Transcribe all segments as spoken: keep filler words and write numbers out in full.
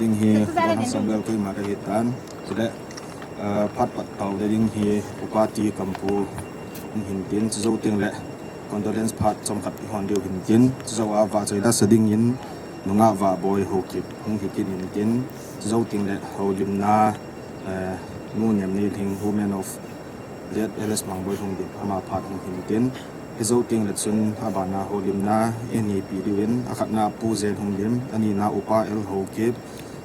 Hi, Bana Sambel koi ma ka hi tan. Chule, ah, phat pat tau le ding hi, Upa T Kampu, hung hin tin, chu jou teng le, condolence phat chomkhat i hon diu hin tin, chu jou a vahchoi la sa ding in, nungah Vahboi Haokip, hung hi kit in tin, chu jou teng le, houlimna, eh, Nu Nemneilhing, Women of Late L S Mangboi Haongdim, ama phat hung hin tin, hi jou teng le chun, abana houlimna, i neipi diu in, akhatna Pu Zenhunglim, anina Upa L Haokip,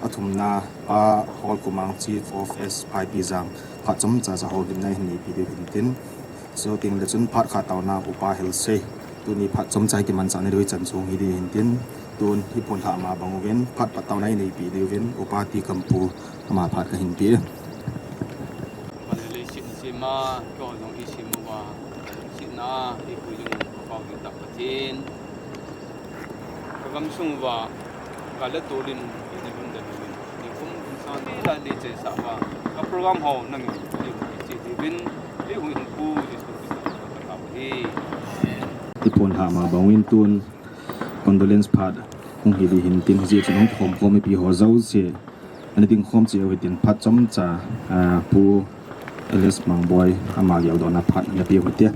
athumna, Pa Holkumang Chief of S Phaipijang, phat chomcha cha houlimna i neipi diu hin tin. Chu jou teng le chun phat khat tauna Upa Helsei. Tuni phat chomcha i kimanchah na diu i chan chung hi ding hin tin. Tun hi pon lhah ma bang uvin, phat pat tauna i neipi diu vin, Upa T Kampu ama phat ka hin pe. Pan le sin sin ma, ko jong i sin ma, sin na, i pu jong ko ding tak Pathen. Ka gamsung uva, ka le tolin, i lun le lun, i kum kum sang ni la ni che sa uva, ka program ho nang i, i che di vin, i hu hung pu, i pu, i pu, ka ta hi. I pon lhah ma bang uvin tun, condolence phat, hung hi ding hin tin, hi chun hung khom khom i pi ho jouse, ana ding khom cheh u hitin phat chomcha, ah, Pu L S Mangboi, ama geldohna phat, na pe u hite.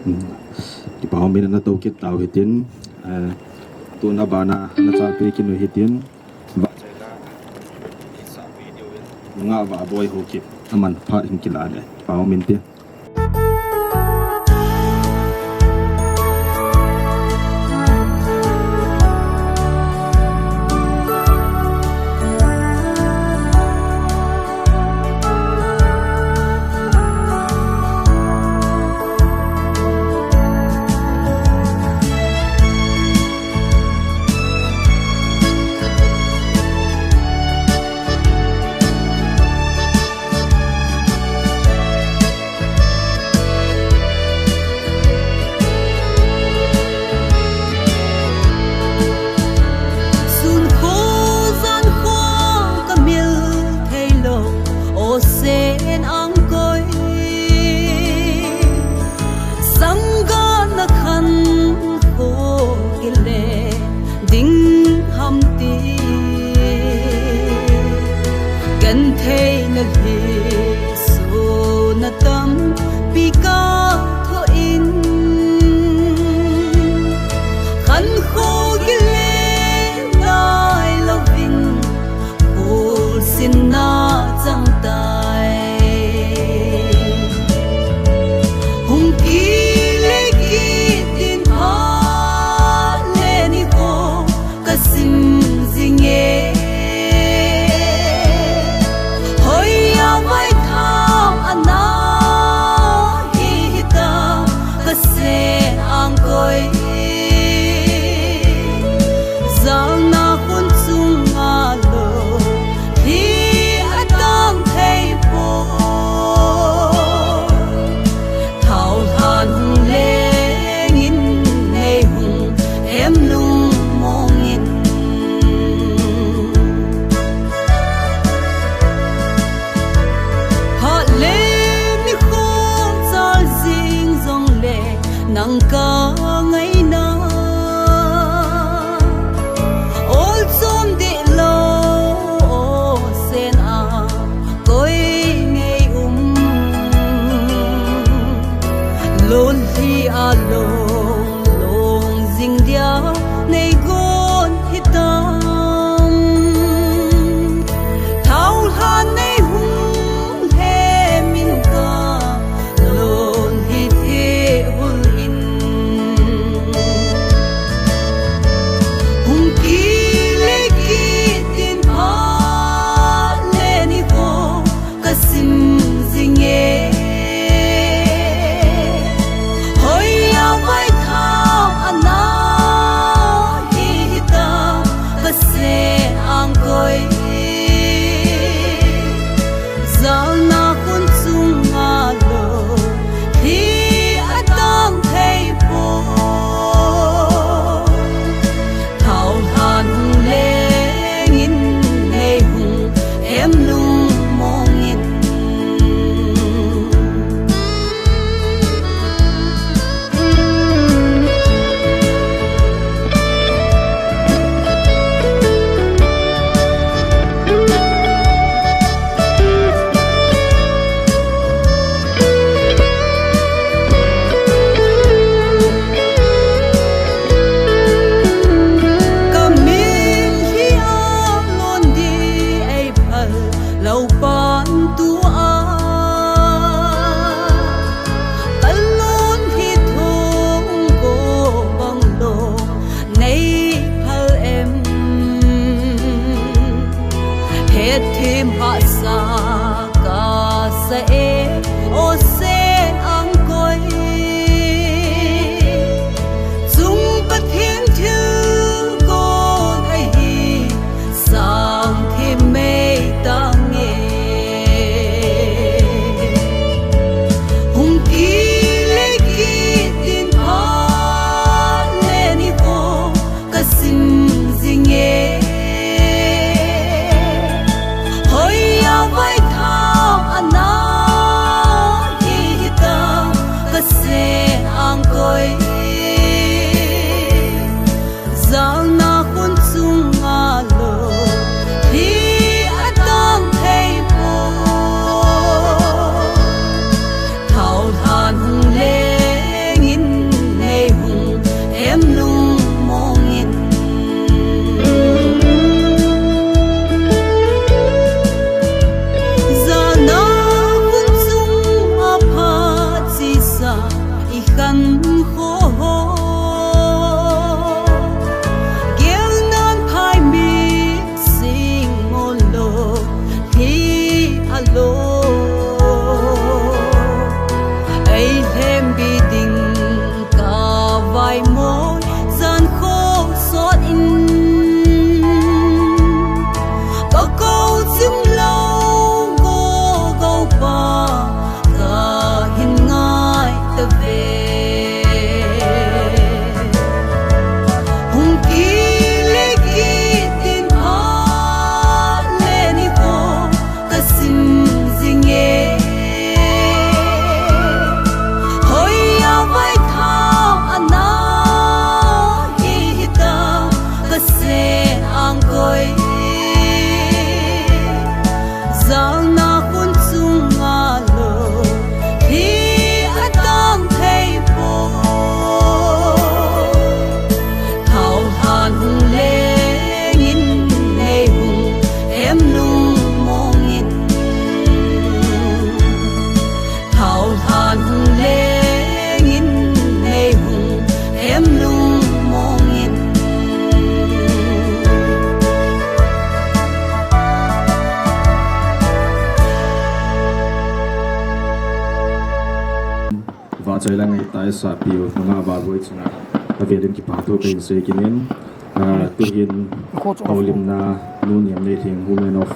Hmm. Kipa umin ana tou kit tau hitin, eh, tun abana na chalpi kit u hitin. Vahchoi la, i sa video in. Nungah Vahboi Haokip, aman phat hin kila le, pa umin te. Thim hahsa kasa e, o Sen Angkoi. Chung Pathen thilgon ahi, sang thim mei tange. Hung kile kit in phat le nikho kasim jinge. Hoiya vaitham ana hi hitam, ka Sen Angkoi. Jalna khun chunga lou hi atang thei poi. Thaolhan hung lengin, nei hung them lungmongin. Jalna khun chunga phat chesa i khankho ho, gelnan phaimit sing ngol lou hi alou. Ei lhembi ding ka vaimoi, jan kho sot in. Ka kou chim lou go go pa, ka hin ngai tave. Hung kile kit in phat le nikho kasim jinge. Hoiya vaitham ana hi hitam, ka Sen Angkoi. Jalna khun chunga lou hi atang thei poi. Thaolhan hung lengin, nei hung them lungmongin. Thaolhan hung lengin, nei hung them lungmongin. Vahchoi le ngaitah eisahpiu nungah Vahboi chunga avelin kipathu kahin sei kit in, ah, tuhin houlimna Nu Niamneilhing, Women of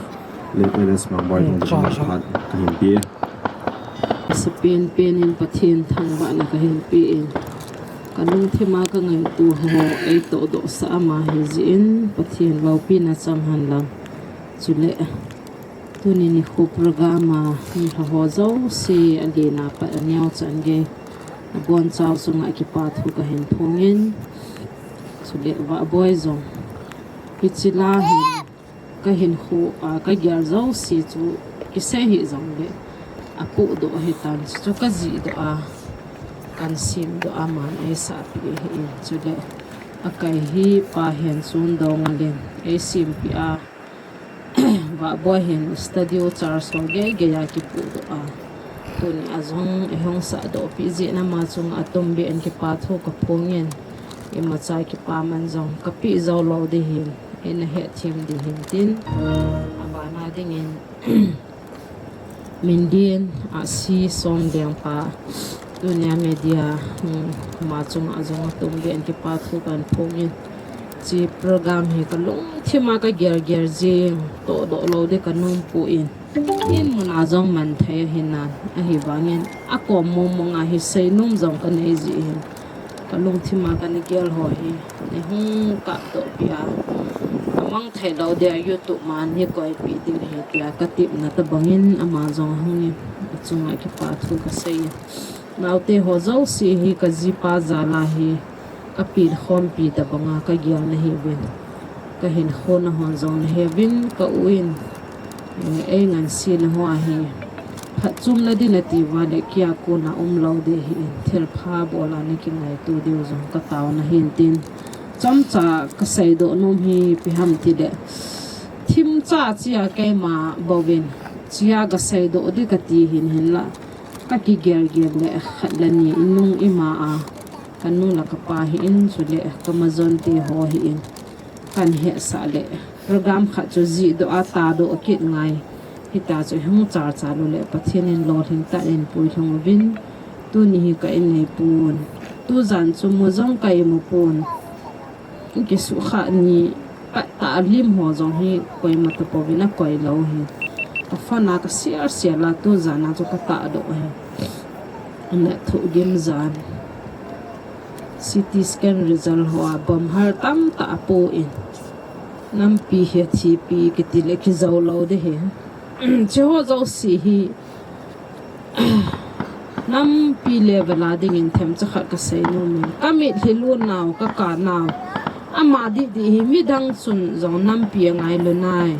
Late L S Mangboi, hmm, thong cha, cha, phat kahin pe. Sa penpen in Pathen thangvahna kahin pe in, ka lungthima ka ngaito ho eitohdoh sah ama ahi jeh in Pathen loupina chang hen lang. Chule tuni nikho program a mi lha ho jouse, alen a pat aneo chan gei, abonchau chunga kipathu kahin phongin. Chule Vahboi jong hiche la hin kahinkho a kagel jouse chu kisei hih jongle apohdoh ahitan, chuchu kajihdoh a, kahin semdoh a, aman eisahpeh ahin. Chule akai hi Pa Henchon Doungel in eisempeh a, Vahboi hin studio charge ho geigei a kipohdoh a, tuni a jong eihung sahdohpeh jeh in ama chunga atumbeh in kipathu kaphongin, imacha kipaman jong kapeh joulou ding ahin, eina hetthem ding ahin tin, abana dingin Mindian Ahsi Somlengpa, Dunia Media, hmm, ama chunga jong atumbeh in kipathu kahin phongin. Hiche program hi ka lungthima ka gelgel jing, tohdoh lou ding ka nompoi. Inmun a jong manthei ahinan, ahivangin akom mongmong a hi seinom jong kanei jeh hin, ka lungthima kana gel ho hi neihung kapdohpeh a, amang theilou dia YouTube ma neikoipeh ding ahi tia katepna tobangin ama jong ahungin, achunga kipathu kaseiyin. Naote ho jouse hi kajipa jal a hi kapehkhompi tobanga kagel nahiuvin, kahinkhona hon jong naheuvin, ka u in, eh, eingansena ho ahi, phatchomna ding natiuva le kia kona umlou ding ahin, thilpha bol a nakingaito diu jong kataona ahin tin, chomcha kaseidoh nom hi ipi ham tile, themcha chea keima bouvin, chea kaseidoh ding kati hin hinla, kakigelgel le khat le ni inung ima a, kanu le kapa hin chule kamajonte ho hin, kahin hetsah le program khat chu jihdoh a tadoh kit ngai. Hita chu hung char char u le Pathen in lolhing tah in puilhung uvin. Tuni hi ka in nei pon. Tujan chu mu jong ka imu pon. Kisukha ni pat ta lim ho jong hi koima tapouvin akoi lou hi. Ka phone a ka share share la tujan a chu ka tadoh hi. Ana thu gim jan. C T scan result ho a bom har tamtah apo in. Nampi hi thipi kiti le kijou lou de hi. Cheho jouse hi. Nampi level a dingin themcha khat ka sei nom in. Ka mitlhi lun nau, ka ka nau. Ama didi hi midang chun jong nampi angailu nai.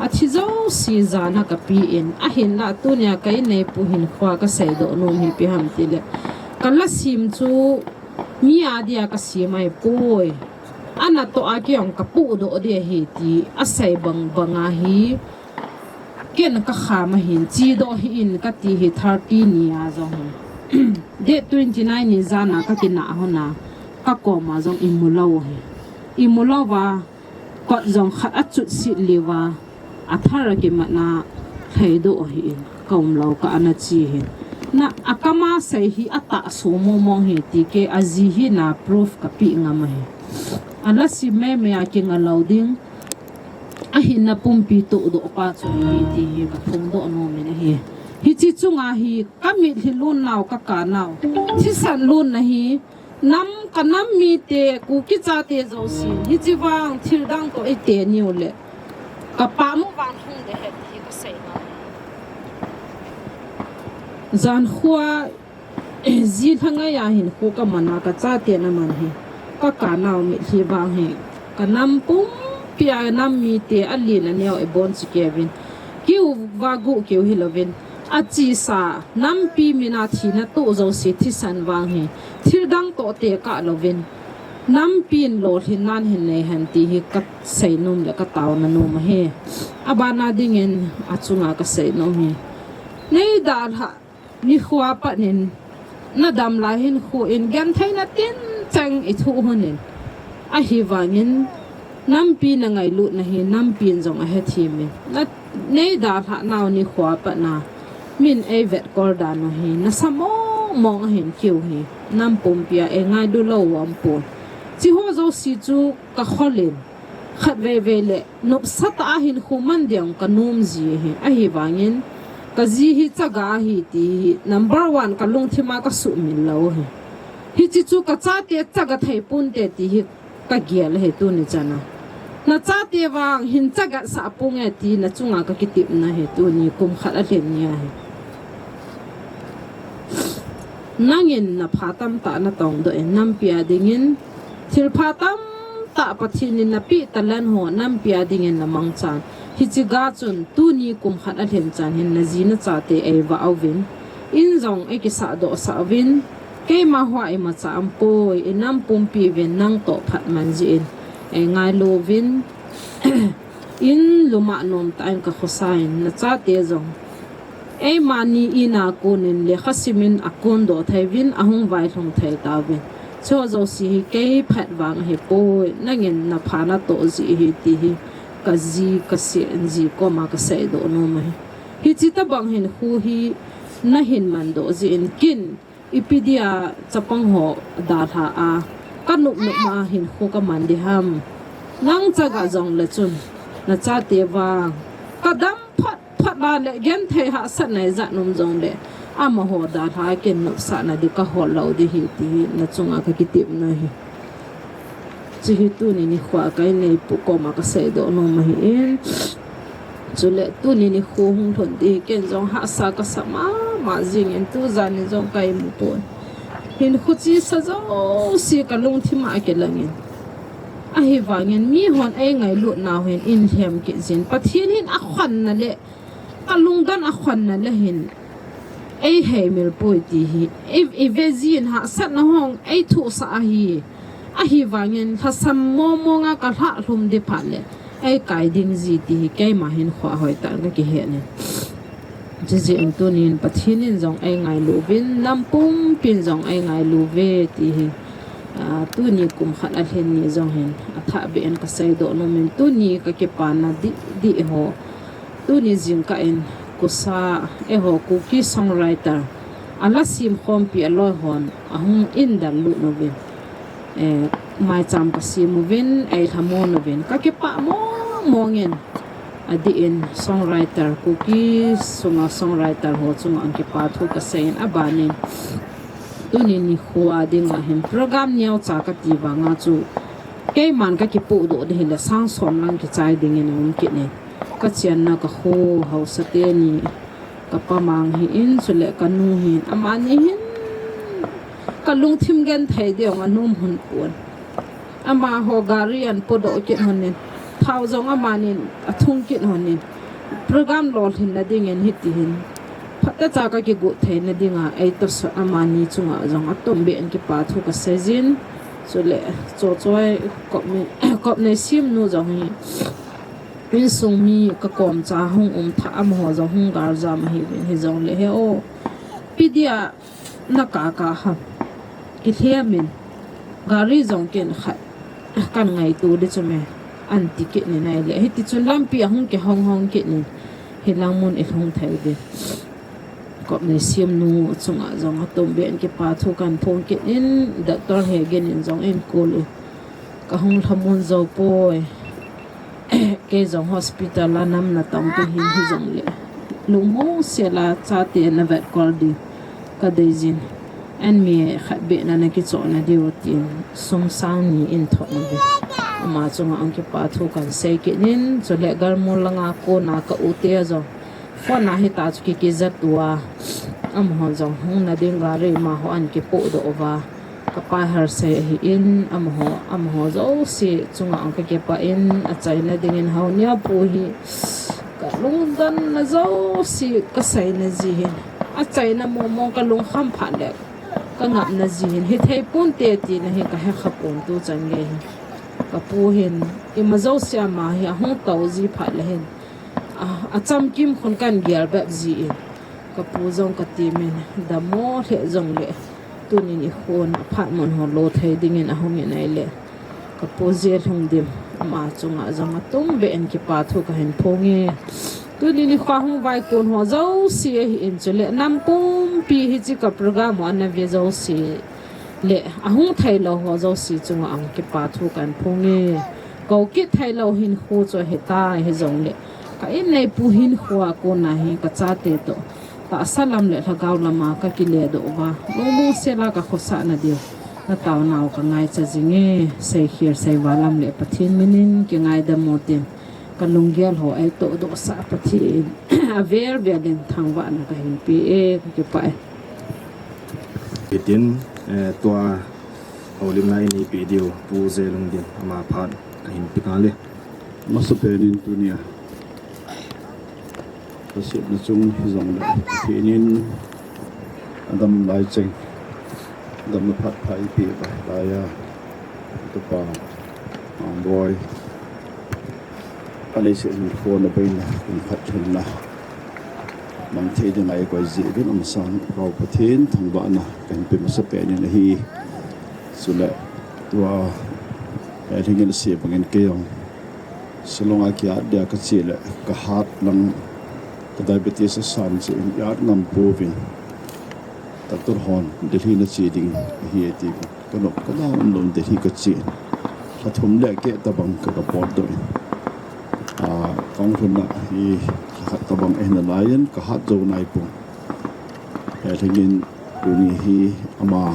Athi jouse jana ka pe in. Ahinla tunia ka in nei pu hin khua ka seidoh nom hi ipi ham tile. Ka lasim chu mi a dia ka sim ahipoi. Ana toh a kei jong ka pudoh di ahi ti asei bang bang ahi. Ken ka kham ahin, chedoh hih in kati hi thirty ni a jong hi. Date twenty nine ni jana ka kinah hon a, ka koma jong imu lou hi. Imu lou va, kot jong khat achut sit liu va, athar a kimat na lhaidoh hih in, ka um lou ka ana chi hi. Na akama sei hi atah so mong mong hi ti kei aji hi na proof ka pe ngam ahi. Ala si me me a kinga lou ding. Ahin na pumpi tohdoh pa chu hi ti hi ka phongdoh nom in ahi. Hiche chunga hi ka mitlhi lun nau ka ka nau. Thisan lun na hi nam ka nam mite Kuki chate jouse. Hiche vang thil dang toh ite niu le. Ka pa mu vang hung de het hi ka sei na. Jan khua Ji lhangai a hin khu ka man a ka chate na man hi. Ka ka nau mitlhi vang hi. Ka nam pumpi a nam mite alen aneo e bon chi kevin. Kiu va gu kiu hi lovin. Achesa nampi mina thina toh jouse thisan vang hi. Thil dang toh te ka lovin. Nampin lolhin nan hin nei hen ti hi ka sei nom le ka tauna nom hi. Abana dingin achunga ka sei nom hi. Nei dalha Nikho a pat in, na dam lai hin khu in, genthei na tin cheng i thu hun in. Ahivangin, nampi na ngailut na hi, nampi in jong a hethem in. Na nei dalha nau nikho a pat na, min ei vet kol dan u hi, na sa mong mong a hin kiu hi, nam pumpi a ei ngailu lou u aum pon. Chi ho jouse chu ka khol in, Khat veve le, nopsa tah a hin khu man ding ka nom ji hi. Ahivangin, ka ji hi chaga hi ti hi, number one ka lungthim a ka sumil lou hi. Hiche chu ka chate chaga thei ponte ti hi ka gel hi tuni chan a. Na chate vang hin chaga sa ponge ti na chunga ka kitepna hi tuni kum khat a lhen ni a hi. Nangin na pha tamtah na tongdoh in nampi a dingin, thil pha tamtah Pathen in na peh talent ho nampi a dingin na mangchan. Hiche ga chun tuni kum khat a lhen chan hin na ji na chate ei vah uvin. In jong ei kisah doh sah uvin. Keima hoa imacha aum poi, i nam pumpi uvin nang toh phat man jin. Ei ngailu uvin. In luma nom tah in ka khosa in na chate jong. Eima ni in a kon in lekha sim in a kondoh thei uvin, a hung vailhung thei tauvin. Chu jouse hi kei phat vang ahi poi, nangin na pha na toh ji hi ti hi ka ji ka seh in ji koma ka seidoh nom ahi. Hiche tabang hin khu hi na hin mandoh ji in kin Ipi dia chapang ho dalha a, ka nop nop ma hin khu ka man di ham. Nang chaga jong le chun, na chate vang. Ka dam phat phat a le genthei hahsatna ijat um jong le, amaho dalha kin nopsahna di ka hol lou di hi ti hi na chunga ka kitepna hi. Chu hi tuni nikho a ka in nei pu koma ka seidoh nom ahi in. Chule tuni nikho hung lhun di ken jong hahsa ka sa mama jing in tujan in jong ka imu pon. Hin khu chesa jouse ka lungthim a kilang in. Ahivangin mihon ei ngailut nau hin in lhem kit jin. Pathen hin a khonna le Ka lungdon a khonna le hin, ei heimil poi ti hi, ei, ei ve jin hahsatna hong, ei thusa ahi. Ahivangin, lhasam mong mong a ka lha lhum di phat le, ei kai ding ji ti hi, keima hin khua hoi tah na kihe ne. Jiji in tunin, Pathen in jong ei ngailu vin, nam pumpin jong ei ngailu ve ti hi. Ah, tuni kum khat alhin ni jong hin athah beh in kasei doh nom in, tuni kakipana dih dih ho, tuni jingkah in KUSA, eiho Kuki songwriter, ala sim khompi aloi hon ahung indal lut uvin, eh, maicham kasem uvin, eilhamon uvin, kakipah mong mong in. Adih in songwriter, Kuki sunga songwriter ho chunga kipathu kasei in, abanin tuni nikho a dinga hin program neocha kati vanga chu keiman kakipoh doh ding hile sang som lang kichai dingin aum kit in, kachenna kakho haosa teni, kapa mang hi in, chule kanu hin, amani hin kalungthim genthei ding anom hon pon. Amaho gari ahin podoh kit hon in, thao jong amanin athung kit hon in, program lolhinna dingin hiti hin phatecha kakigot theina dinga eitosot amani chunga jong atumbeh in kipathu kasei jin. Chule Chochoi Kopnei, Kopneisim nu jong hi insung mi kakomcha hung um thah, amaho jong hung galjam ahiuvin, hijongle he o, ipi dia nakaka ham, kilhem in, gari jong ken khat kan ngaito ding chu me, anti kit in ahile, hitichun lampi ahung kihong hong kit in, hilang mun ilhung thei ding. Kopneisim nu chunga jong atumbeh in kipathu kahin phong kit in, Doctor Hegin in jong eihin call in, kahung lhamon jou poi. Kei jong hospital a namna tampi hin, hijongle lungmong sela chate navetkol ding kadei jin, anmi khat beh na nakichohna diu tin sum sang ni eithot nauve. Ama chunga jong kipathu kahin sei kit in, chule Galmol langa kona ka u te jong phone a hita chu kikijat uva, amaho jong hungna ding gari amaho ahin kipodoh uva, kapa Hersei ahin, amaho, amaho jouse chunga jong kakipah in, achaina dingin Haonia pu hi kalungdonna jouse kaseina ji hin, achaina mong mong kalungkham phat le kangapna ji hin, hithei ponte tina hi kahekha pon tuchan gei hin. Kapu hin ima jouse ama hi ahung tou ji phat le hin, a, achamkim khun kahin gel bep ji in, kapu jong katemin, dammo lheh jongle, tuni nikhon aphat mun ho lo thei dingin ahung in ahile, kapu Jelhungdim, ama chunga jong atumbeh in kipathu kahin phong e. Tuni nikho a hung vaikon ho jouse ahin, chule nam pumpi hiche ka program u ana ve jouse le ahung theilou ho jouse chunga jong kipathu kahin phong e. Kou kit theilou hinkho chu ahitai, hijongle ka inneipu hinkho a kona hi kachate toh tahsa lam le lhagao lama kakiledoh uva, lungmong sela kakhosahna diu nataonau kangaicha jinge. Seikhel seival lam le Pathen minin kingaidam utin, kalunggel ho eitohdohsah Pathen in avel vel in thangvahna kahin pe e, kakipah e. Hitin, eh, tua houlimna eipeh diu Pu Jelhungdim, ama phat kahin pe tale. Masapen in tunia kasepna chung hijongle, Pathen in adam lai cheng, damna phat pha eipeh uva laiya, kapa Mangboi, aleiset hinkho a boina kum khat lhinna mang thei dinga eikoi jeh uvin, amasan Pau Pathen thangvahna kahin pe masapen in ahi. Chule tua, eh, lhingin ase bangin kei jong Shillong a kiat dia kache le kahat lang, ka diabetes asan jeh in iat ngam pouvin, doctor hon Delhi nache ding ahi ati. Kanop kada umlou in Delhi kache in, lha thum le keh tabang ka, kapotdoh in, ah, kahung lhun a hi lha khat tabang ahina laiyin kahat jou naipon. Eh, lhingin tuni hi ama,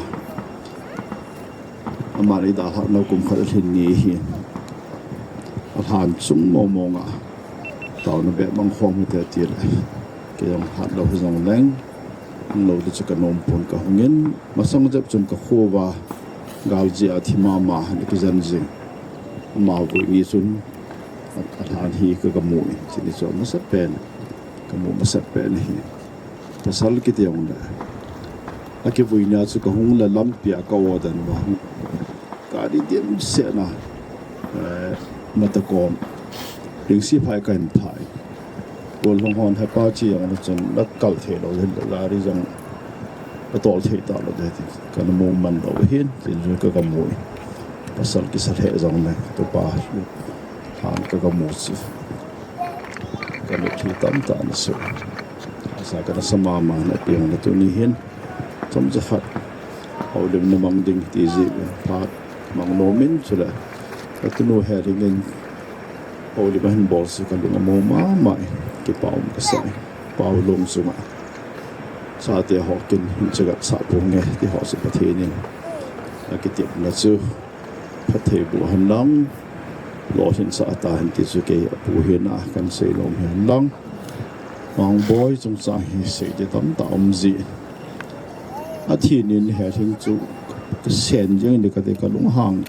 ama eidalhah nau kum khat alhin ni ahin, alhan chung mong mong a, taona beh bang khom hite tile, kei jong hatlou hijongleng, hung lou ding chu kanom pon, kahungin, masang jep chun kakhouva gal jeh a thi mama ana kijen jing. Ama vui ni chun alhan hi ka, kamu in, chuni chu amasapen, kamu masapen ahi. Pasal kiti jongle, akivuina chu kahung le lampia ka-o dan uva, gari dimset na, eh, Matakom, Lingsiphai kahin phai. Gollhang hon hepa che jongle chun nakal theilou hinle gari jong Ka tol thei talou ding ti. Kana mu man lou hin, tin jong ka, ka mu in. Pasal kisa lheh jong le, tupa, han ka, ka mu chu. Ka mu thei tamtah na su. Asa kana sa mama na piang na tuni hin. Chomcha khat. Houlim na mang ding ti ji phat mang nom in chule. Ka tunu Helhing in houlim ahin bol chu ka lung amo mama in. Kipa um ka sa in. Pau lung sunga. Chate ho kin hin chagat sa pung nge ti ho chu Pathen in. Akitepna chu. Phatthei boh hen lang. Lolhinsah tahen ti chu kei apu hina kan sei nom hen lang. Mangboi chungchang hi sei ding tamtah um ji. Athi nin Helhing chu ka sen jeng in kati ka lunghang.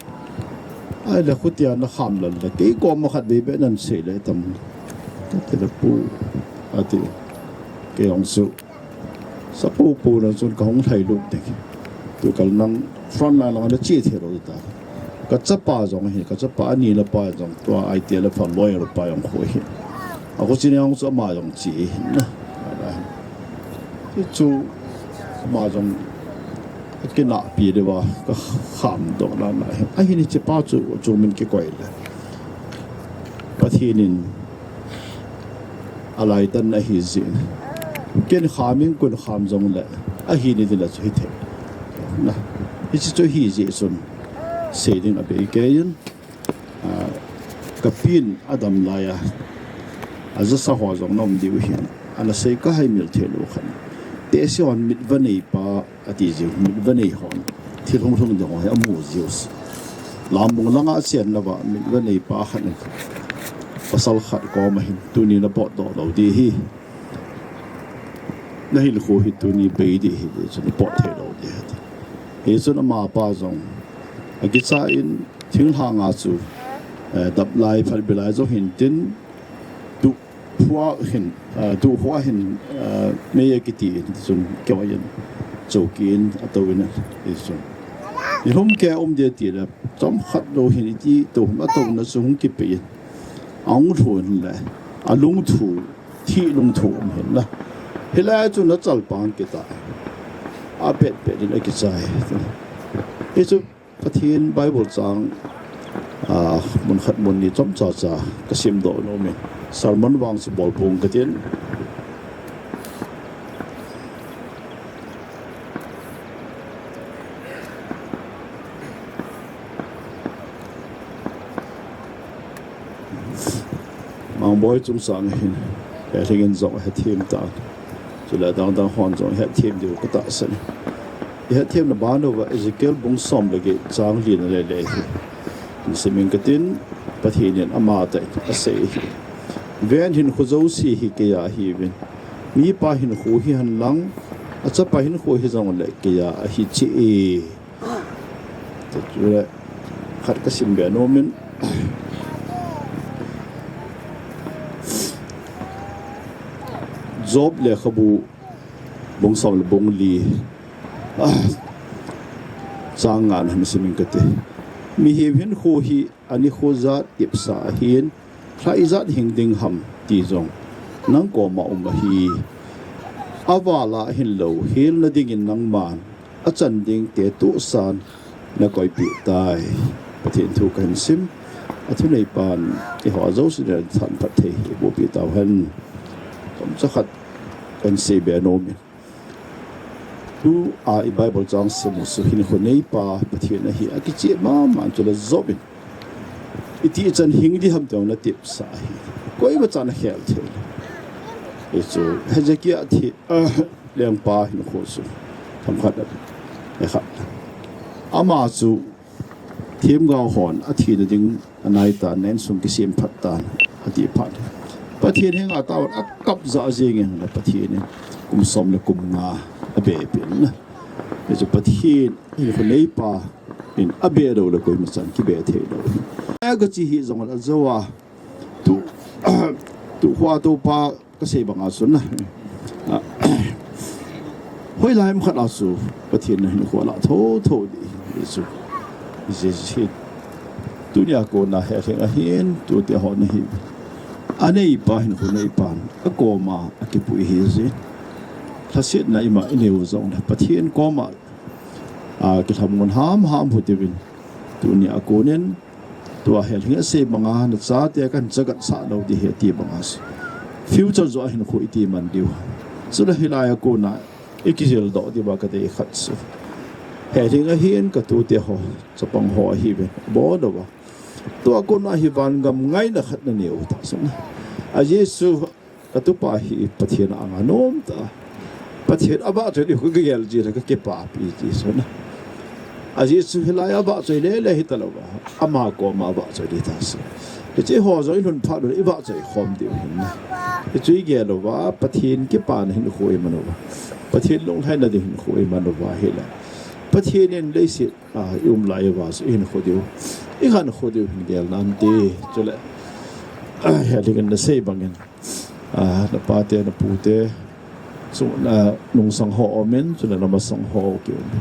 Ahile khutia na kham lal le kei koma khat vei beh nan sei le tam. Kati le pu. Ati. Kei jong chu. Sa pu pu na chun ka hung lhai lut ding. Tu kal nang front line lang na chi thei lou ta. Ka chapa jong hi, ka chapa ani la pa jong tua I T L F a lawyer pa jong khu hi. A khu chi ni jong chu ama jong chi hi na. Ti chu ama jong kina pi de va ka kham doh na na hi. Ahi ni chi pa chu chu min kikoi le. Pathen in alaitan ahi jin. Ken kham in kun kham jong le ahi ni ti la chu hi thei. Na, hichi chu hi ji chun sei ding abei kei in. Ah, ka pin adam lai a, ajasa ho jong nom diu hin, ana sei ka hai mil thei lou khan. Te si hon mit va nei pa, ati jiu, mit va nei hon. Thil hung hung ding ho hi amu jiu si. Lambung langa chen na va, mit va nei pa khan. Pasal khat koma hin, tuni na potdoh lou di hi. Na hinkho hi tuni bei di hi, chun pot thei lou di hi. Hichun ama pa jong. Akicha in, Thinglhang a chu, eh, dap lai, phalbi lai jong hin tin, tu hua hin, eh, tu hua hin, eh, mei a kiti in, chun keu in, choki in, ato in, eh, chun. Ni hum ke um de ti le, chomkhat lou hin iti, to hum ato na chu hung kipe in. Ahung lhun le, alungthu, thi lungthu um hin la. Hilai chu na chalpang kita. Apet pet in akichai. Hichu Pathen Bible chang, ah, mun khat mun ni chomcha cha ka simdoh nom in. Sermon vang chu bol pong katin. Mangboi chungchang hin, Helhing in jong hethem tan. Chule dang dang hon jong hethem diu katahsan. Hethem na ban uva Ezekiel bung som le get chang li na le le hi. Simin katin, Pathen in ama tah in asei hi. Ven hinkho jouse hi keiya ahiuvin. Mipa hinkho hi hen lang, achapa hinkho hi jong le keiya ahi cheh e. Chule khat ka sim be nom in. Job lekhabu bung som le bung li. Ah, chang nga na simin kati. Mihem hinkho hi anikho jat tipsa ahin, lha ijat hing ding ham ti jong nang koma um ahi. Aval a hin lou, hil na ding in nangman achan ding te tusan na koipeh tai. Pathen thu kahin sim. Athunei pan, eiho jouse na than phat thei hi boh peh tau hen. Chomcha khat kahin sei be nom in. Tu a i Bible chang sim u chu hinkho neipa Pathen ahi akicheh mama chule Job in. Iti chan hing di ham ti jong na tipsa ahi. Koima chan akhel thei. Hichu Hezekiah thi, ah, lengpa hinkho chu. Themkhat a. Ekhat. Ama chu Themgao hon athi na ding anai tan, na insung kisem phat tan, ati phat. Pathen henga taovin akap jah jeng in, Pathen in kum som le kum nga abe peh in. Hichu Pathen hinkho neipa in abe lou le koima chan kibe thei lou. Aga chi hi jong la jo a. Tu, tu hua tu pa Ka sei banga chun na. Ah, hoilai ham khat a chu Pathen na hinkho la thotho di, di chu. Jesu hi tunia kona Helhing ahin, tute ho na hi. Aneipa hinkho neipan akoma akipui hi ji. Lhasetna ima inei u jongle Pathen koma, a, kilhamon hamham u hitiuvin. Tunia konin, tua Helhing asei banga, nachate kahin chagatsah lou ding ahi ati banga chu, future joh a hinkho iti man diu. Chule hilai a kona ikijildoh diuva kadei khat chu, Helhing ahin katute ho, chapang ho ahiuvin, abon uva. Tua kona hi vangam ngaina khat nanei u tah chu. A Jesu katupa hi Pathen anga nom tah. Pathen avahchoi diu kagel jeh le kakipapi ti chu. A Jesu hilai a avahchoi lele hitalouva, ama koma avahchoi ding tah chu. Hiche ho jong ilhun phat uleh ivahchoi khom diu ahin. Hichu igel uva, Pathen kipana hinkho iman uva, Pathen lunglhaina ding hinkho iman uva ahile, Pathen in leiset a ium lai uva chu ihinkho diu, ikhankho diu hin gel nante. Chule, a, Helhing in nasei bangin, a, napate, napute chung, a, nungsang ho aumin, chule namasang ho kium.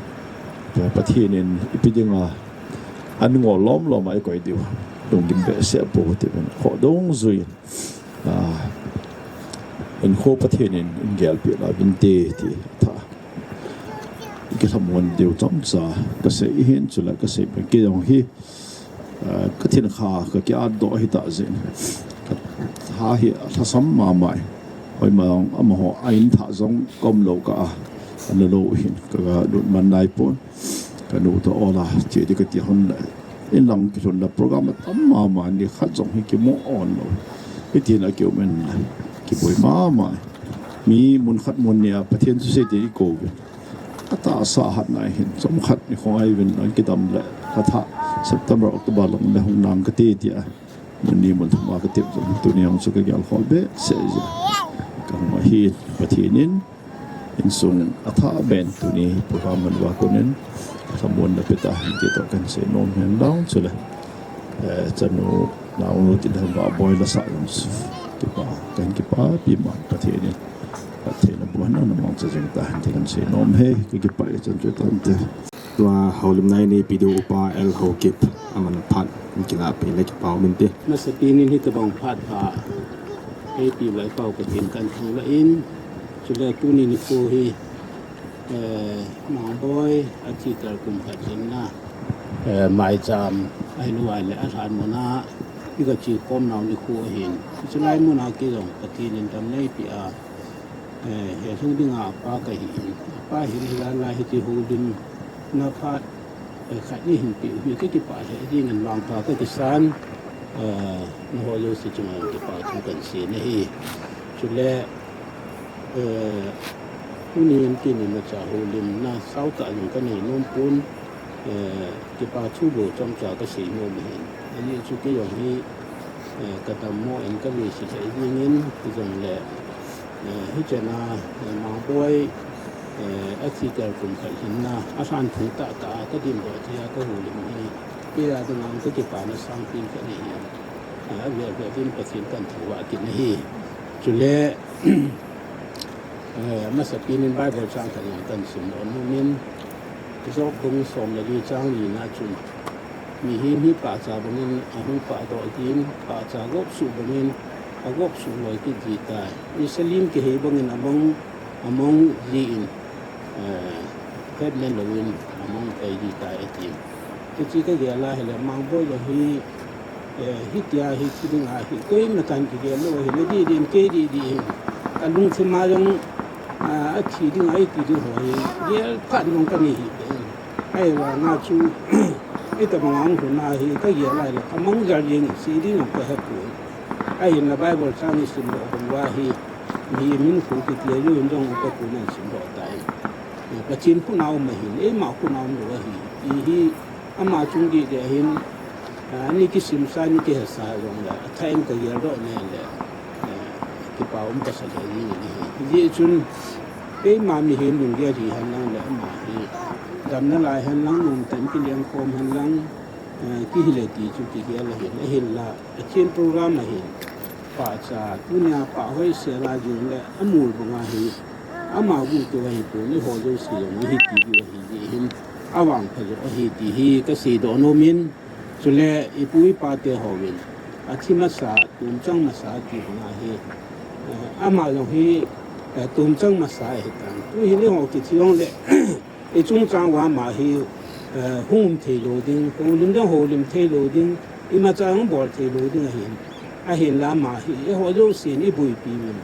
Tua Pathen in ipi dinga an ngol lomlom a ikoi diu, lunggim behseh pou hitiuvin, khoh dungjuiyin, a, hinkho Pathen in eigelpeh nauvinte ti tha kilhamon diu chomcha kasei ahin, chule kasei bang kei jong hi, a, kathinkha kakiatdoh ahitah jeh in, katha hi alhasam mama e. Hoima jong amaho a-in thah jong kaum lou kah a, ana lou hin kaga lut man naipon. Kanu toh ol a che ding kati hon le, inlang kilhunna program atam mama, nikhat jong hi kimu on lou. Hitin akium in le, kiboi mama e. Mi mun khat mun ni a Pathen thusei ti ikouvin, atahsa hatna hin chomkhat nikho ngaiuvin, akidam le, kathah September, October lang le hung nang kati tia mun ni mun thum a katep jong, tuni jong chu kagel khol behseh jeh a kahung ahin, Pathen in insung athah beh in tuni program man uva konin lhamonna peta hinte toh kahin seinom hen lang, chule, eh, chanu, naonu tin, Vahboi la sah jong chu kipa, kahin kipapi man, Pathen in phatthei naboh hen lang, namangcha jing tahen ti kahin seinom e. Kakipah e, chan chu tante. Tua houlimna ineipi diu Upa L Haokip, aman phat in kilah peh le kipa um inte. Masapen in hitobang phat pha eipe uva Pau Pathen kahin thangvah in, chule tuni nikho hi, eh, Mangboi athi kal kum khat lhinna, eh, maicham ahilouva le alhan muna ikache khom nau nikho ahin. Chulai muna kei jong Pathen in damna eipeh a, eh, Helhing dinga apa kahi in. Apa hin hilai a hiche houlimna phat, eh, khat neihin peh u hi kakipah lheh jengin, vangpha kakisan, eh, nangho jouse chunga kipa thu kahin sei ahi. Chule, eh, tunin kei in imacha houlimna saotah jong kanei nom pon, eh, kipa thu bou chomcha kasei nom ahin. Ajeh chu kei jong hi, eh, kadammo in kavei se lheh jengin, hijongle, eh, hichan a, eh, Mangboi, eh, athi kal kum khat lhinna, alhan thum tahtah a kadindoh thei a kahoulim hi, kei a dinga kakipana sangpen khat ahin, eh, avel vel in Pathen kahin thangvah kit ahi. Chule, eh, amasapen in Bible chang khat jong kahin simdoh nomin, Job bung som le li chang lina chun, mihem hi pahcha bangin ahung pahdoh jin, pahcha gopsuh bangin agopsuh loi kit jitai. Misa lim kihei bangin among, among jin, eh, hetman louvin among pai jitai, ati. Hiche kagel a hile Mangboi jong hi, eh, hitia hi thi dinga hi koima chan kigel lou ahi, nadih dih in kei dih dih ahi. Alungthim a jong, ah, athi dinga eiti ding ho hi gel phat jong kanei hih in. Ahivanga chu, itobang a hung lhun a hi kagel a hile kamang jal jeng in sei ding jong kahepoi. Ahinla Bible chang isimdoh bang uva hi, mihem in khu kiti a jong upa khu in simdoh tai. Pathen khut a um ahin, eima khut a umlou ahi. Ti hi ama chung dih dih ahin, ah, ani kisimsa, ani kihesa jongle, athah in kageldoh nale, eh, kipa um kasa lheh jengin ahi. Hijeh chun, keima mihem lunggel hi henlang le ama hi, damna lai henlang, nomtah in kilengkhom henlang, eh, kihile ti chu kigel ahin, ahinla, Pathen program ahin, pahcha, tunia pah hoisel a jong le, amul banga hi, ama guhkeu ahipon, eiho jouse jong ihi ti diu ahi jeh hin, avangpha joh ahi ti hi kaseidoh nomin, chule ipu ipa te hon, athi masa, tomchang masa ti banga hi, eh, ama jong hi, eh, tumchang masa ahitan. Tu hi ni ho kiti jongle, i chungchang uva ama hi, eh, hung um thei lou ding, houlim ding houlim thei lou ding, imacha hung bol thei lou ding ahin. Ahinla ama hi, eiho jousen i boipi uvin.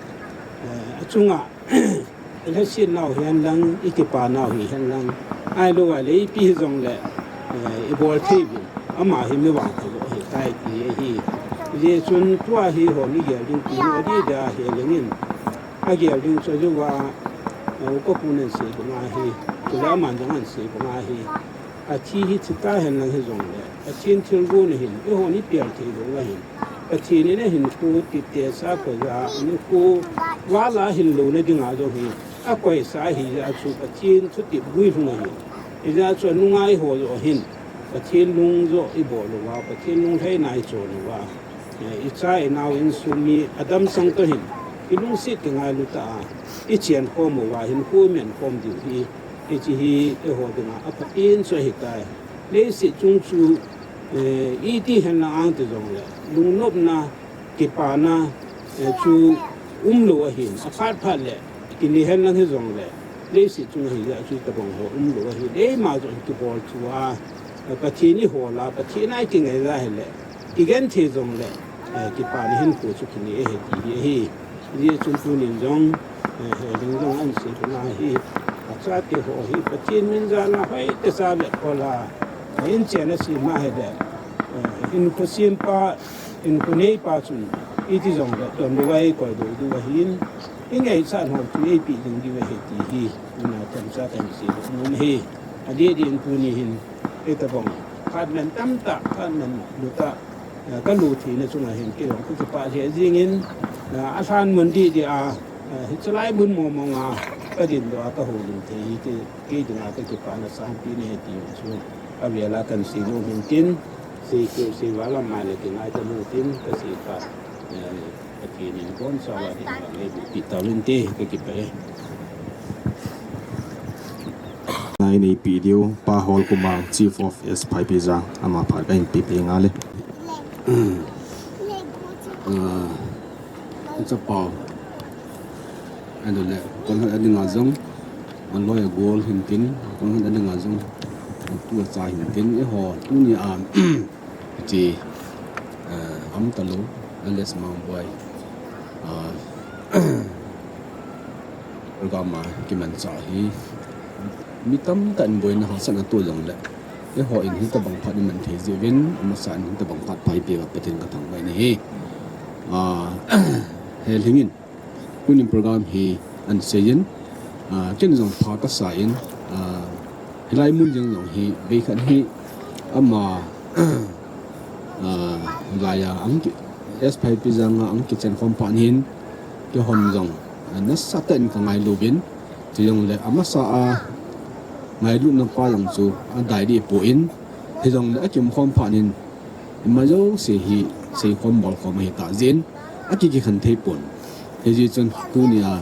Eh, achunga, i lhasetnau hihen lang, i kipanau hihen lang. Ahilou le ipi hijongle, eh, i bol thei uvin. Ama hi mi vangphalou ahitai ti ahi. Hijeh chun tua hi hon i gel ding ti ho dida hi lengin. Agel ding chu ahiuva, eh, upa pun ahin sei banga hi, chule aman jong ahin sei banga hi. Athi hi thi tahen lang hijongle, Pathen thilgon ahin, eihon i pel thei lou ahin. Pathen in ahinkho tepsa koija, ahinkho vala ahin louna dinga jong hi, akoisa ahijeh chun Pathen thutep guilhung ahin. Hijeh chun anunga eiho joh hin, Pathen lung joh i bol uva, Pathen lunglhaina i chon uva. Eh, i cha i nao insung mi adamsung toh hin, i lungset kingailu tah a, i chen khom uva, hinkho i men khom diu hi, hiche hi eiho dinga aphapen chu ahitai. Leiset chung chu, eh, iti henlang ang ti jongle, lungnopna, kipana, eh, chu umlou ahin, aphat phat le, kini henlang hijongle, leiset chung ahijeh chun tabang ho umlou ahin, eima jong kibol chu a, eh, Pathen i hol a, Pathen a i kingai ja hile, i genthei jongle, eh, kipana hinkho chu kinei ahi ti hi ahi. Hijeh chun tunin jong, eh, Helhing jong ahin sei banga hi, achate ho hi, Pathen min jal a hoitah sa vetkhol a, eh, inchen asem ahile, eh, hinkho sempa, hinkho neipa chun, iti jongle, donbut a eikoi lou diu ahin, i ngaichat ho chu eipeh ding diu ahi ti hi, tuna themcha kahin sei nom ahi. Adeh deh in tuni hin, hitabang, phat mantam tah, phat manlu tah, eh, ka lut theina chunga hin kei jong ka kipah lheh jengin, eh, alhan mun deh deh a, eh, hiche lai mun mong mong a, ka dindoh a ka houlim thei hi kei, kei dinga ka kipana sangpi ahi ti chu, avel a kahin sei nom hin tin, sei keu sei val a mai le kingai ta nom tin, ka sei kha, eh, Pathen in boncha uva ding vang eiboh peh tauvin te, ka kipah e. Ngai neipeh diu, Pa Holkumang, Chief of S Phaipijang, ama phat kahin peh peh ngal e. Ah, chapao. Ahilou le, kolhat a dinga jong, aloi agol hin tin, kolhat a dinga jong, tu acha hin tin, eiho, tunia, Hiche, eh, Amtalou, Alex Mangboi, ah, program a kimanchah hi, mi tamtah in boina hahsatna atoh jongle, eiho in hitabang phat i man thei jeh uvin, amasa in hitabang phat pha eipeh uva Pathen kathangvah in ahi. Ah, Helhing in, Tunin program hi ahin seiyin, ah, ken jong pha kasa in, ah, hilai mun jeng jong hi, veikhat hi ama, ah, laiya ahung ki, S Phaipijang a ahung kichen khom phat in, keihon jong, ah, nasatah in kangailu uvin, chujongle amasa a ngailutna pa jong chu adai deh poi, hijongle akium khom phat in, Ima jouse hi seikhom bolkhom ahitah jeh in, akikhen thei pon. Hijeh chun tunia,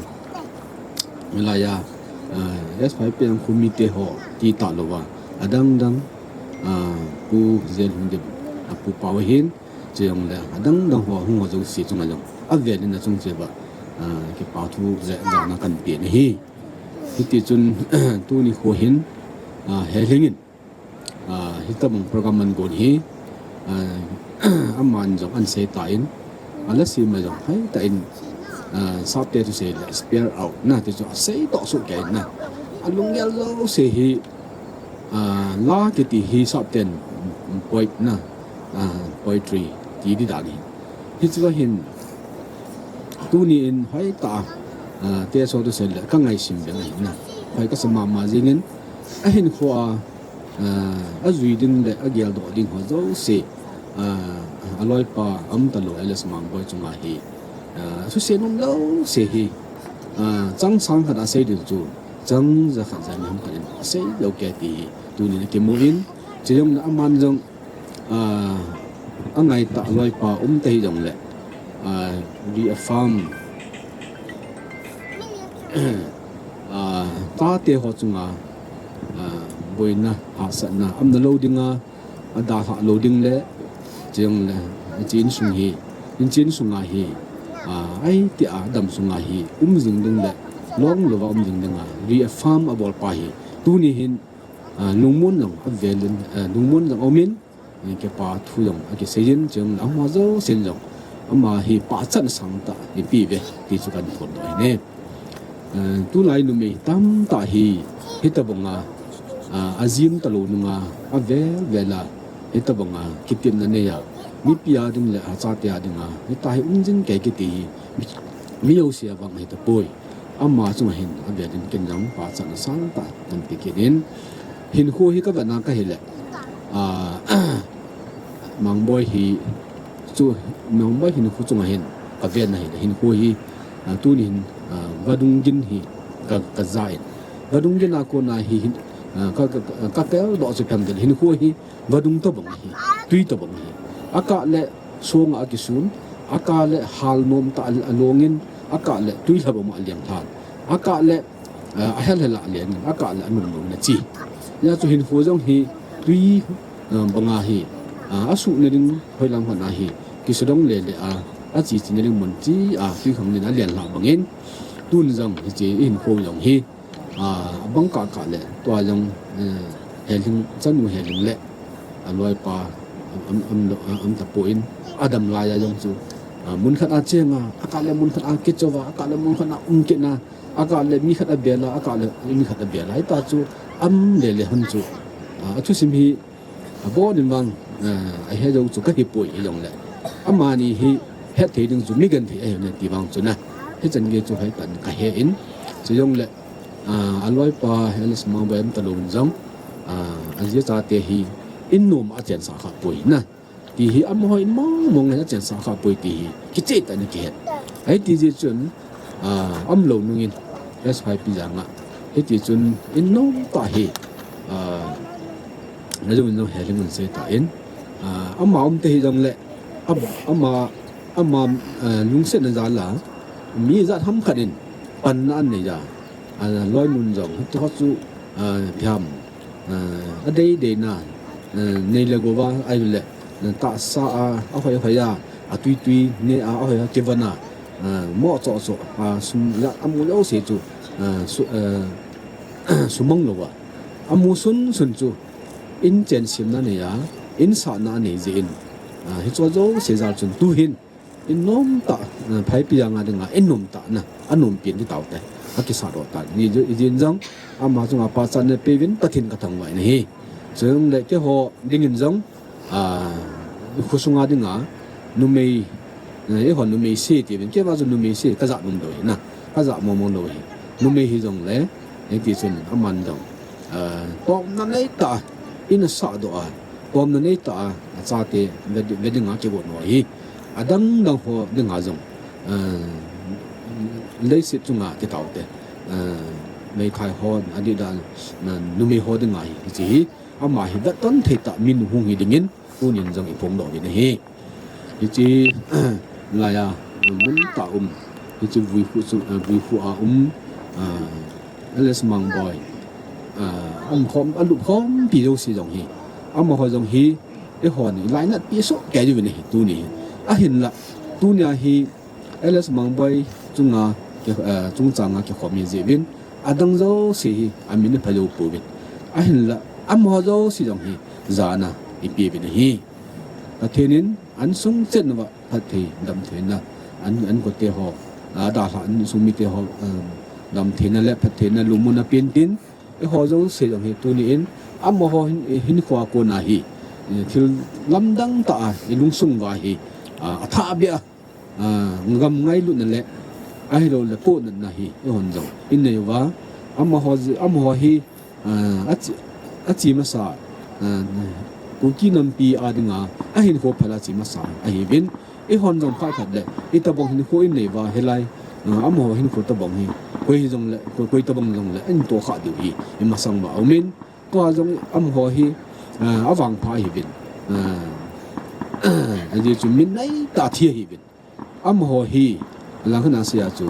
hilaiya, ah, S Phaipijang khomi te ho ti talouva, adang dang, ah, Pu Zenhungdim, ah, Pu Pau ahin, chujongle adang dang ho hung ho jouse chunga jong avel in achung cheh uva, ah, kipa thu jana kahin pe ahi. Hiti chun, tuni kho hin, ah, Helhing in, Ah, hitabang program agon hi, ah, aman jong ahin sei tan, ala sima jong hoitah in, ah, sapte thusei le spell out na ti chu asei toh soh kei in na. Alunggel jouse hi, ah, la kiti hi sapten poet na, ah, poetry ti ding dan hi. Hichea hin, tuni in hoitah a, ah, te so thusei le ka ngaisang ding ahi na. Hoi kasa mama jingin, ahinkho a, ah, ajui ding le ageldoh ding ho jouse, ah, aloipa Amtalou Alex Mangboi chunga hi, ah, thusei nom jouse hi, ah, chang sang khat a sei ding chu, chang jakhat jani ham khat in asei lou kei ti hi, tuni in akimu in, chujongle aman jong, ah, angaitah loipa um ta hijongle, ah, reaffirm, ah, tate ho chunga, ah, boina hahsatna aumna lou dinga, adalhah lou ding le, chujongle, hiche insung hi, hiche insunga hi, ah, ahi tia adam sunga hi, um jing ding le, long louva um ding dinga reaffirm abol pa hi tuni hin, ah, lungmon jong avelin, ah, lungmon jong aumin, eh, kipa thu jong akiseiyin, chule amaho jousen jong ama hi pachatna sangtah ipi ve ti chu kahin phondoh ahi. Eh, tulai numei tamtah hi, hitobanga, ah, ajim talou nunga avel vela hitobanga kitepna neiya, mipi a ding le achate a dinga hitia hi umjing kei kiti hi mi, mi jouse a vang ahitapoi. Ama chunga hin avelin ken jong pachatna sangtah kahin pe kit in, hinkho hi kavetna kahile, ah, Mangboi hi chu, Mangboi hinkho chunga hin kavetna hile, hinkho hi, ah, tuni hin, ah, vadung gin hi ka, kaja in, vadung gin a kona hi hin, ah, ka, ka, ka, kakeldoh chu ipi ham itile, hinkho hi vadung tobang ahi, twi tobang ahi. Akah le songa akisun, akah le hal nomtah a, alongin, akah le twi lha bang ma alengthan, akah le, ah, ahel hel a alengin, akah le anom nom in ache. Hijeh chun hinkho jong hi twi, ah, banga hi, ah, asuhna ding hoilang hon ahi, kisudong lele a, ache chena ding mun chea twi khanglen alen lhah bangin, tun jong hiche hinkho jong hi, ah, abang kah kah le tua jong, eh, Helhing, chanu Helhing le aloipa am, am, am, am tapon, adam laiya jong chu, ah, mun khat a chenga, akah le mun khat a kichouva, akah le mun khat a um kitna, akah le mi khat abela, akah le mi khat abela, hitia chu um lele hon chu, ah, athusim hi abon in vang, ah, ahe jou chu kahipoi, hijongle amani hi hetthei ding chu mi genthei ahi ti vang chu na, hichan gei chu hoitah in kahe in, chujongle, ah, aloipa L S Mangboi um talou in jong, ah, aji achate hi in nom a achensah khapoi na, ti hi amaho in mong mong in achensah khapoi ti hi kichehtah in akihen. Ahiti jeh chun, ah, umlou nungin S Y P janga, hiti chun in nomtah hi, ah, najou in jong Helhing in seitah in, ah, ama umte hijongle, am, ama, ama, ah, lungsetna jal a mi ijat ham khat in panna anei ja, aloinun jong hitiho chu, ah, ipi ham, ah, adei deina, ah, nei le gou va ahile, ah, tahsa a, ahoi hoi a, atwi twi ne a, ahoi a kivon a, ah, mo cho cho, ah, sum ijat amu jouse chu, ah, su, ah, sumang louva amu sun sun chu in chensemna anei a, in sahna anei jeh in, ah, hicheho jouse jal chun tuhin in nomtah, ah, Phaipijang a dinga in nomtah na, anompi in ti taute, akisahdoh tan. Hijeh in jong ama chunga pachatna peuvin Pathen kathangvah in ahi. Chujongle keiho dingin jong, ah, khosunga dinga numei, eh, eihon numei se tiuvin, keiva chu numei se kaja nom lou ahi na, kaja mong mong lou ahi. Numei hijongle, hiti chun aman jong, ah, tomna neitah a in asahdoh a, tomna neitah a achate ve, ve dinga kigot u ahi. Adang dang ho dinga jong, ah, leiset chunga ti taute, ah, meithai ho, adeh dan, ah, numei ho dinga hi, hiche hi ama hi vetton thei tah min hung hi dingin tunin jong iphongdoh uvin ahi. Hiche laiya mun tah a um, hiche Vuikhu chu, ah, Vuikhu a um, ah, L S Mangboi, ah, umkhom, alupkhompi jouse jong hi, amaho jong hi eihon ilainatpi soh kei uvin ahi tuni hi. Ahinla tunia hi L S Mangboi chunga ki, ah, chungchanga kikhom ahi jeh uvin, adang jouse hi amin apha jou pouvin. Ahinla amaho jouse jong hi jana ipeuvin ahi. Pathen in insung chet uva phatthei, damtheina, an, inkote ho, adalhah insung mite ho, um, damtheina le phattheina lungmonna apen tin, eiho jouse jong hi tuni in amaho hin, hinkhoa kona hi, eh, thil lamdang tah a ilungsung uva hi, ah, athah beh a, ah, gam ngailutna le ahiloule pohnatna hi eihon jong inei uva, amaho, amaho hi, ah, ache, ache masa, ah, Kuki nampi a dinga ahinkho phal a che masa ahiuvin, eihon jong phat khat le itobang hinkho inei uva hilai, ah, amaho hinkho tobang hi koi hijongle, koi, koi tobang jongle ahin tohkhah diu hi imasang uva aumin, tua jong amaho hi, ah, avangpha ahiuvin, ah, ajeh chu min neitah a thi ahiuvin. Amaho hi, langkhat a seija chu,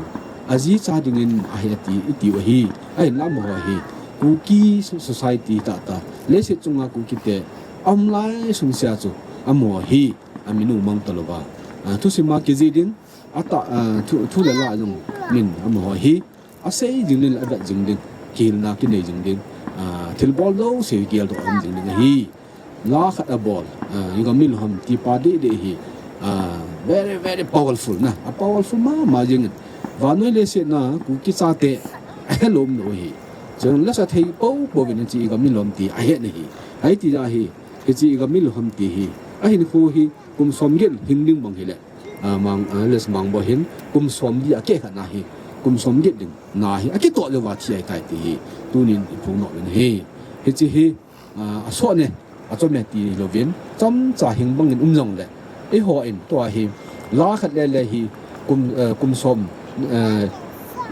ajicha dingin ahi ati, itiu ahi. Ahinla amaho hi Kuki so-, society tahtah, leiset chunga Kukite aum lai sung seija chu, amaho hi amin umang talouva, ah, thusim a kijih ding, atah, ah, thu, thu le la jong min amaho hi asei jing ding, avet jing ding, kihilna kinei jing ding, ah, thilbol jouse geldoh a um jing ding ahi. La khat abol, ah, i gam milham ti pa deh deh hi, ah, very, very powerful na, a powerful mama jing in. Vannoi leiset a Kuki chate ahelou umlou ahi. Chun lasa thei poupou vin hiche i gam milham ti ahet na hi. Ahi ti ja hi, hiche i gam milham ti hi, ahinkho hi kum som get hing ding bang hile, ah, Mang, ah, Alex Mangboi hin kum som li akeh khat na hi, kum som get ding na hi akitoh leuva thi ahitai ti hi tunin iphong nom in ahi. Hiche hi, ah, asoh ne, achom ne ti louvin, chomcha hing bangin um jongle, eiho in tua hi, la khat lele hi kum, eh, kum som, eh,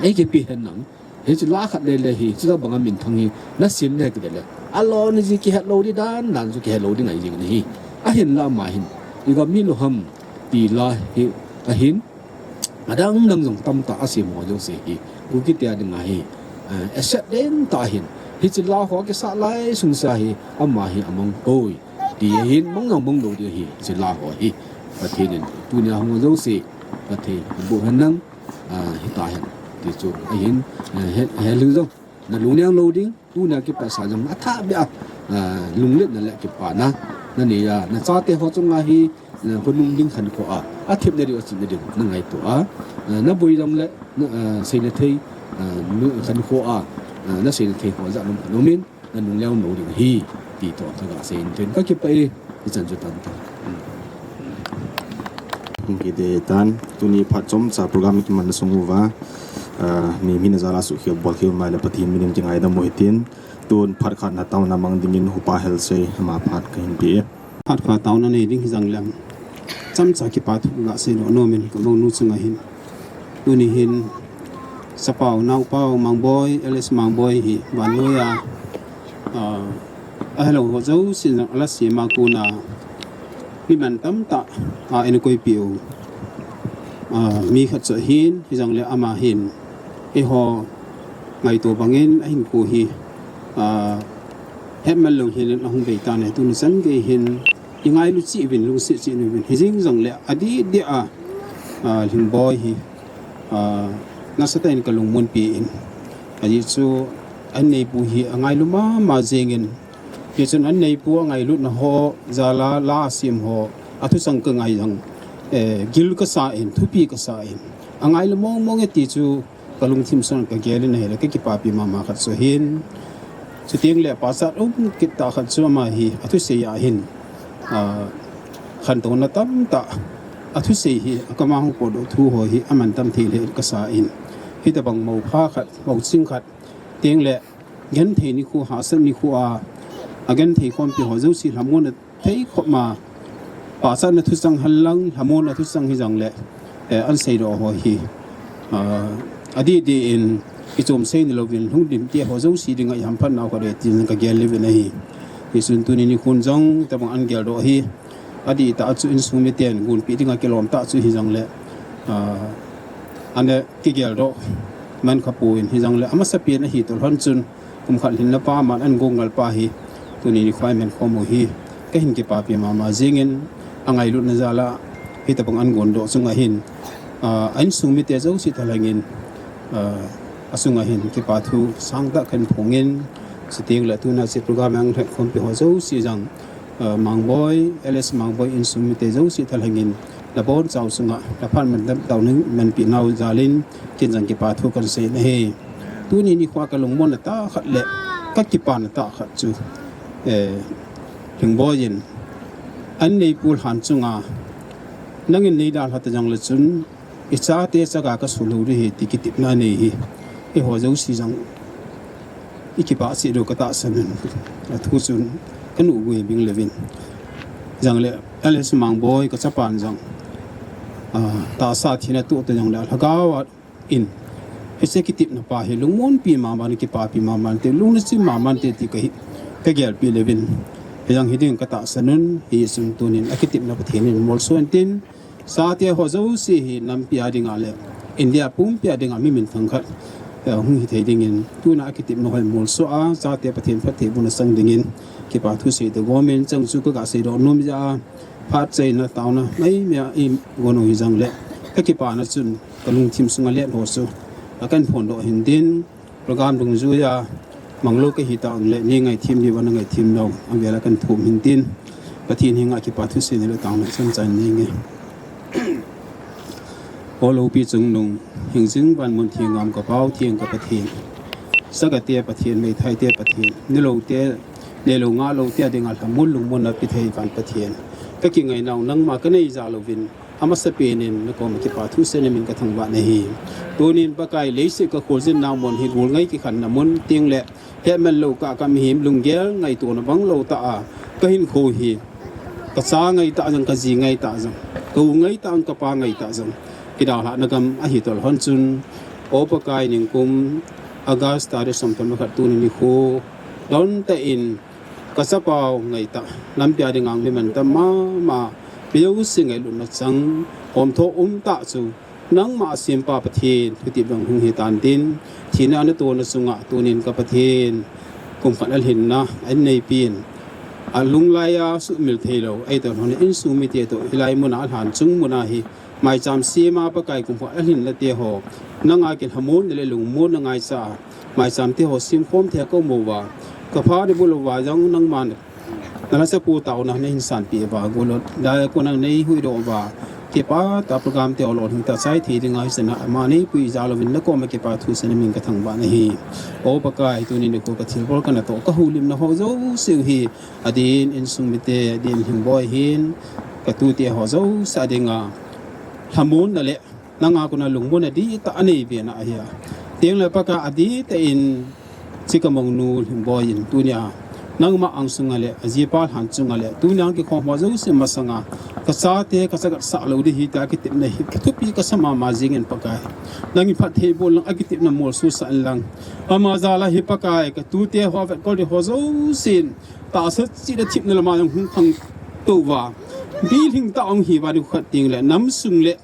eikipe hen lang, hiche la khat lele hi, chutobang a minthang hi nasem ne kit le, alou naji kihet lou ding dan dan chu kihet lou ding ahi jing ahi. Ahinla ama hin, i gam milham ti la hi ahin, adang dang jong tamtah asem ho jouse hi, Kuki te dinga hi, eh, asep den tah ahin, hiche la ho kisah lai sungsa hi ama hi amang poi ti ahin, mang jong mang lou ding ahi, hiche la ho hi. Pathen in tunia hung jouse Pathen in boh hen lang, ah, hita hen ti chu ahin, ah, he, he lung jong nalung leng lou ding, tunia kipatsa jong athah beh a, ah, lungletna le kipana nanei a, nachate ho chunga hi, ah, khonung ding khankho a, athepna diu achihna diu nangaito a, ah, naboi jongle, na, ah, seina thei, ah, nu, khankho a, ah, naseina thei ho jat nom khat umin, nanung leng lou ding ahi, ti toh kaga seiyin tin kakipah e, ichan chu tamtah. Hung kit e tan, tuni phat chomcha program kimanna sung uva, ah, mi, mi na jal a suhkhel bolkhel mai le Pathen minin kingaidam u hitin, tun phat khat na taona mang dingin Upa Helsei ama phat kahin pe e. Phat khat taona nei ding hijongleng, chomcha kipa thu kaga seidoh nomin, ka mounu chunga hin, tuni hin, chapau, naopau Mangboi, Alex Mangboi hi, vannoi a, ah, ahelou ho jousen ala sem a kona, mi man tamtah a eikoipeh u, ah, mi khat chu ahin, hijongle ama hin, eiho ngaito bangin ahinkho hi, ah, hetman lou hel in ahung vei tan ahi, tuni chan gei hin, ingailu cheh uvin, lungset cheh uvin, hijeng jongle adeh deh a, ah, Lhingboi hi, ah, nasatah in kalungmonpi in, ajeh chu an neipu hi angailu mama jengin, hichun an neipu angailutna ho jal a la asem ho, athuchang kangai jong, eh, gil kasa in, thupi kasa in, angailu mong mong e ti chu kalungthim sunga kagel in ahile, kakipapi mama khat chu ahin. Chuteng le pachat um kit tah khat chu ama hi athusei a hin, ah, khantouna tamtah, athusei hi, akam a hung potdoh thu ho hi amantam thei le kasa in, hitobang moupha khat, mouching khat, teng le genthei nikho, hahsat nikho a, agenthei khompi ho jouse lhamonna thei khop ma, pachatna thuchang hen lang, lhamonna thuchang hijongle, eh, an seidoh ho hi, ah, adeh deh in, ichom sei nilouvin, lhungdinte ho jouse dinga ihamphatnau khat ahi tin kagel uvin ahi. Hichun tuni nikhon jong tobang an geldoh hi, adeh tah chu insung miten gonpeh dinga kilom tah chu hijongle, ah, ana kigeldoh man khapon, hijongle amasapen ahi toh lhon chun, kum khat lhinna pa man an gongal pa hi, tuni nikho a iman khom u hi, kahin kipapi mama jengin, angailutna jal a, hitobang an gondoh chunga hin, ah, a insung mite jouse thalhengin, ah, achunga hin kipa thu sangtah kahin phongin, chuteng le tuna hiche program a lhenkhompi ho jouse jong, ah, Mangboi, Alex Mangboi insung mite jouse thalhengin, nabonchau chunga naphat mantam taona manpeh nau jal in, ken jong kipa thu kahin sei ahi. Tuni nikho a kalungmonna tah khat le kakipana tah khat chu, eh, Lhingboi in, an neipu lhan chunga, nangin neidalha ta jongle chun, ichate chaga kasu lou ding ahi ti kitepna anei hi, eiho jouse jong ikipah cheh diu katahsan in, athu chun kanuh guh bing leuvin. Jongle, Alex Mangboi kachapan jong, ah, tahsa thina toh ta jongle, lhagao a in, hiche kitepna pa hi lungmonpi mama in, kipapi mama inte, lungna chim mama inte ti kahi, kagelpeh leuvin, hijong hiding katahsan un, hichun tunin akitepna Pathen in molso hen tin, chate ho jouse hi nampi a dinga le India pumpi a dinga mi minthang khat, eh, hung hithei dingin, tuna akitepna ho hi molso a, chate Pathen phattheibohna chang dingin, kipa thu seitoh gomin, chang chu kaga seidoh nom jeh a, phat chaina taona maimai a igon u hijongle, kakipana chun kalungthim sunga let ho chu, akan phondoh hintin, program dungjuiya manglou kahi tah jongle, nei ngaithem diu ana ngaithem nau, avel a kan thum hintin, Pathen henga kipa thuseina le taona chan chan nei nge. O loupi chungnung, hingjing van mun theng ngam ka Pau theng ka Pathen. Sagate Pathen, meithaite Pathen, niloute, neilou ngahloute a dinga lhamon lungmon napeh thei van Pathen. Ka kingainau nangma ka nei jal uvin, amasapen in na koma kipa thuseina min ka thangvah nahi. Tunin Pakai leiset ka kholjin na mun hi gul ngai kikhenna mun teng le, hetman lou kah ka mihem lunggel ngaitona bang lou tah a, ka hinkho hi, ka cha ngai tah jong, ka ji ngai tah jong, ka u ngai tah jong, ka pa ngai tah jong, kidalhahna gam ahi tolhon chun, O Pakai, ningkum August tarik somthum le khat tuni nikho, don tah in, ka chapau ngai tah, lampi a dinga mi mantam mama, mi jouse ngailutna chang, homtho umtah chu, nangma asempa Pathen, thutep dang hung hitan tin, thina natohna chunga, tunin ka Pathen, kum khat alhinna, aneipen, alunglai a sumil theilou, ahi tolhon in insung mite toh, hilai muna alhan chung muna hi, maicham sema Pakai kum khat alhinna te ho, nanga kilhamonna le lungmonna ngaicha a, maicham te ho semkhom thei a ka um uva, ka phat ibol uva jong nangman, na lhacha pu taona na hin sanpeh uva, golhang dia kona nei huhdoh uva, kipa tah program te ho lolhing tah chai thei dinga hichan a ama nei pui jal uvin na koma kipa thuseina min ka thangvah nahi. O Pakai, tuni nikho ka thilbol ka natoh ka houlimna ho jouse u hi, adin insung mite, adin Lhingboi hin, ka tute ho jouse a dinga lhamonna le nanga kona lungmonna dihtah anei be na ahi a. Teng le Pakai, adih tah in, hiche ka mounu Lhingboi in tunia, nangma angsunga le, ajipa lhan chunga le, tunia kikhom ho jouse masanga, ka chate, ka chagatsah lou ding ahi tia kitepna hi, kithupi kasa mama jingin Pakai. Nangin phattheiboh lang, akitepna molsosah in lang. Ama jal a hi Pakai, ka tute ho vetkol ding ho jousen, tahsa chih le thepna lama jong hung khangtou uva, dilhing tah hung hi uva ding khat teng le, nam sung le,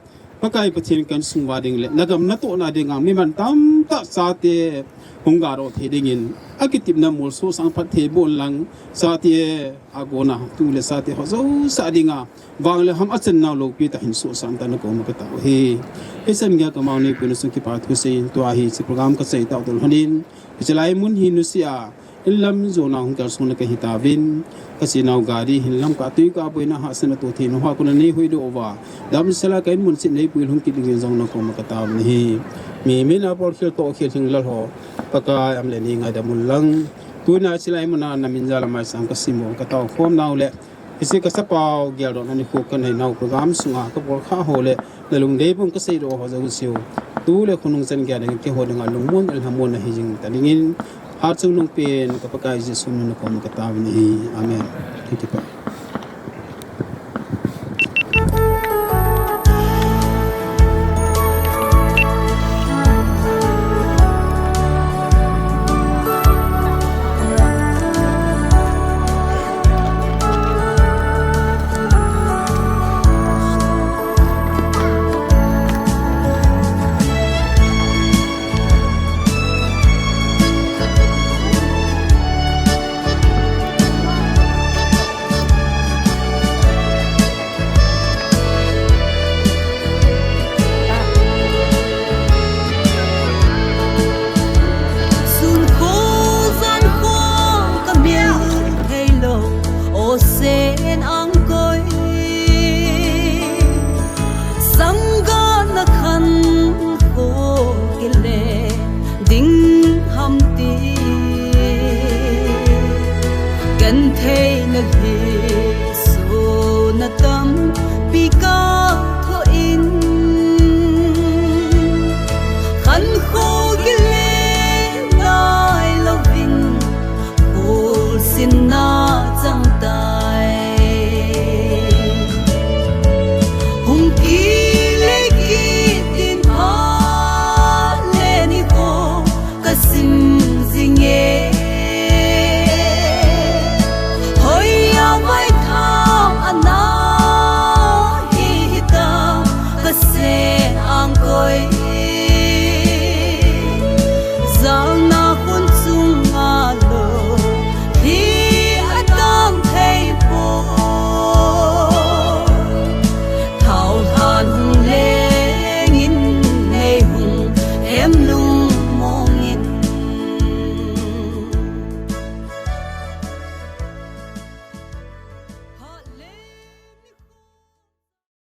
Pakai Pathen kan sung uva ding le, na gam natohna dinga, mi mantam tah chate hung gadoh thei dingin, akitepna molsosah in phattheiboh lang, chate a kona, tu le chate ho jouse a dinga, vang le ham achan nau loupi tah hin sosah in tin na koma ka tao u ahi. Hichan geiya ka mao neipu na sung kipa thusei in tua hi hiche program ka chai tah u tolhon in, hiche lai mun hi nusia, in lam jona hung kalsonna ka hitauvin, ka chenau gari hin lam ka tui ka boina hahsatna toh thei nau ho a kona nei huhdoh uva, damsel a ka in mun cheh nei puilhung kit dingin jong na koma ka tao u ahi. Mi mina bolkhel tohkhel hinglel ho, Pakai, aum le nei ngaidam un lang. Tunia hiche lai muna na min jal a maicham ka sem u ka taokhom nau le, hiche ka chapau geldohna nikho ka nei nau program sunga ka bolkha ho le, na lungdei bang ka seidoh ho jouse u, tu le khonung chan geiya ding keiho dinga lungmon le lhamon ahi jing ta dingin, hatchungnung pen ka Pakai Jesu min a na koma ka tao u ahi. Amen. Ka kipah. Sun kho, jan kho, ka mil thei lou, o sen ang koi. Sangga na khan kho kile ding ham ti. Kan thei na hi so na tampi ka